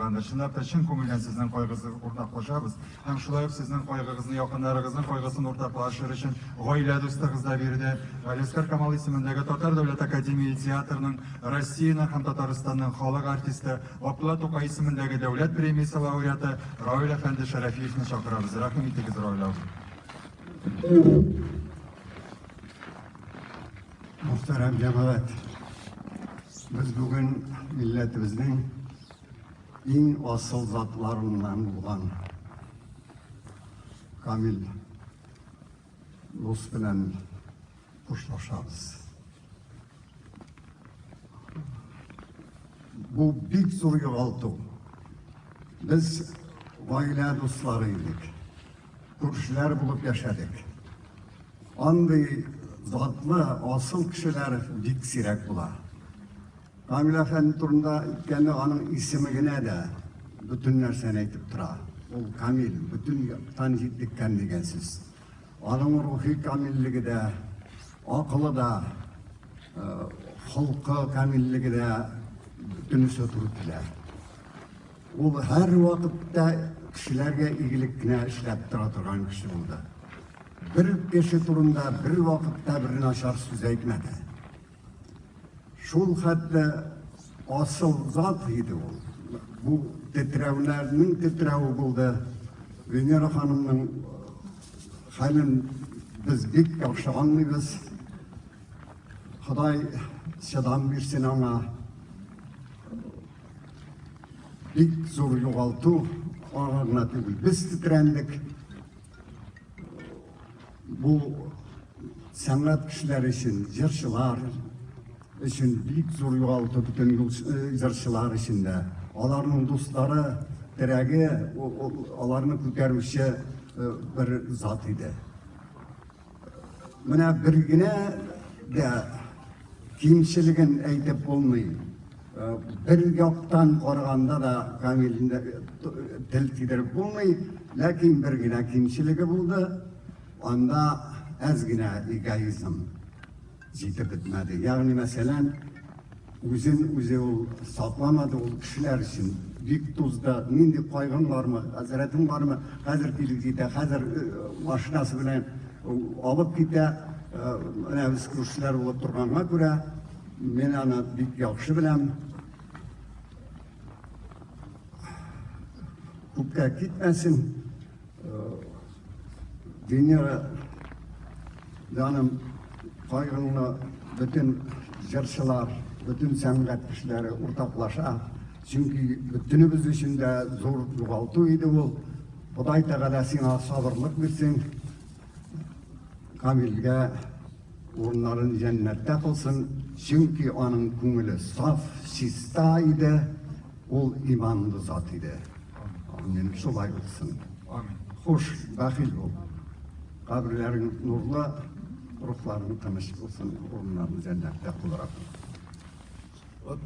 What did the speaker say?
булгандыр. Чынлап та чын күңелдән сезнең кайгыгызны уртаклашабыз һәм шулай ук сезнең кайгыгызны, якыннарыгызның кайгысын уртаклашыр өчен гаилә дустыгыз да биредә. Галиәсгар Камал исемендәге Татар дәүләт академия театрының, Россиянең һәм Татарстанның халык артисты, Габдулла Тукай исемендәге дәүләт премиясе лауреаты Равил әфәнде Шәрәфиевны чакырабыз. Рәхим итегез, Равил абый. Мөхтәрәм җәмәгать, без бүген милләтебезнең иң асыл затларыннан булган Камил дус белән хушлашабыз. Бу бик зур югалту. Без гаилә дуслары идек. Күршеләр булып яшәдек. Андый затлы, асыл кешеләр бик сирәк була. Камил әфәнде турында әйткәндә, аның исеме генә дә бөтен нәрсәне әйтеп тора. Ул камил, бөтен яктан җитлеккән дигән сүз. Аның рухи камиллеге дә, акылы да, холкы камиллеге дә бөтенесе туры килә. Ул һәрвакытта кешеләргә игелек кенә эшләп тора торган кеше булды. Бер кеше турында бер вакытта бер начар сүз әйтмәде. Шул хәтле асыл зат иде ул. Бу тетрәүләрнең тетрәве булды. Венера ханымның хәлен без бик яхшы аңлыйбыз. Ходай чыдам бирсен аңа. Бик зур югалту, аңа гына түгел, без тетрәндек. Бу сәнгать кешеләре өчен, җырчылар өчен бик зур югалту, бөтен җырчылар өчен дә. Аларның дуслары, терәге, аларны күтәрүче бер зат иде. Менә бер генә дә кимчелеген әйтеп булмый. Бер яктан караганда да Камилне тел тидереп булмый, ләкин бер генә кимчелеге булды, анда әз генә эгоизм җитеп бетмәде. Ягъни, мәсәлән, үзен үзе ул сакламады, ул кешеләр өчен бик тузды. Нинди кайгың бармы, хәзрәтең бармы, хәзер килеп җитә, хәзер машинасы белән алып китә. Менә без күршеләр булып торганга күрә, мин аны бик яхшы беләм. Күпкә китмәсен. Венера җаным, кайгыңны бөтен җырчылар, бөтен сәнгать кешеләре уртаклаша. Чөнки бөтенебез өчен дә зур югалту иде ул. Ходай Тәгалә сиңа сабырлык бирсен. Камилгә урыннарын җәннәттә кылсын, чөнки аның күңеле саф, чиста иде, ул иманлы зат иде. Амин. Шулай булсын. Амин. Хуш, бәхил бул. Каберләрең нурлы, рухларың тыныч булсын, урыннарың җәннәттә кыл, Раббым.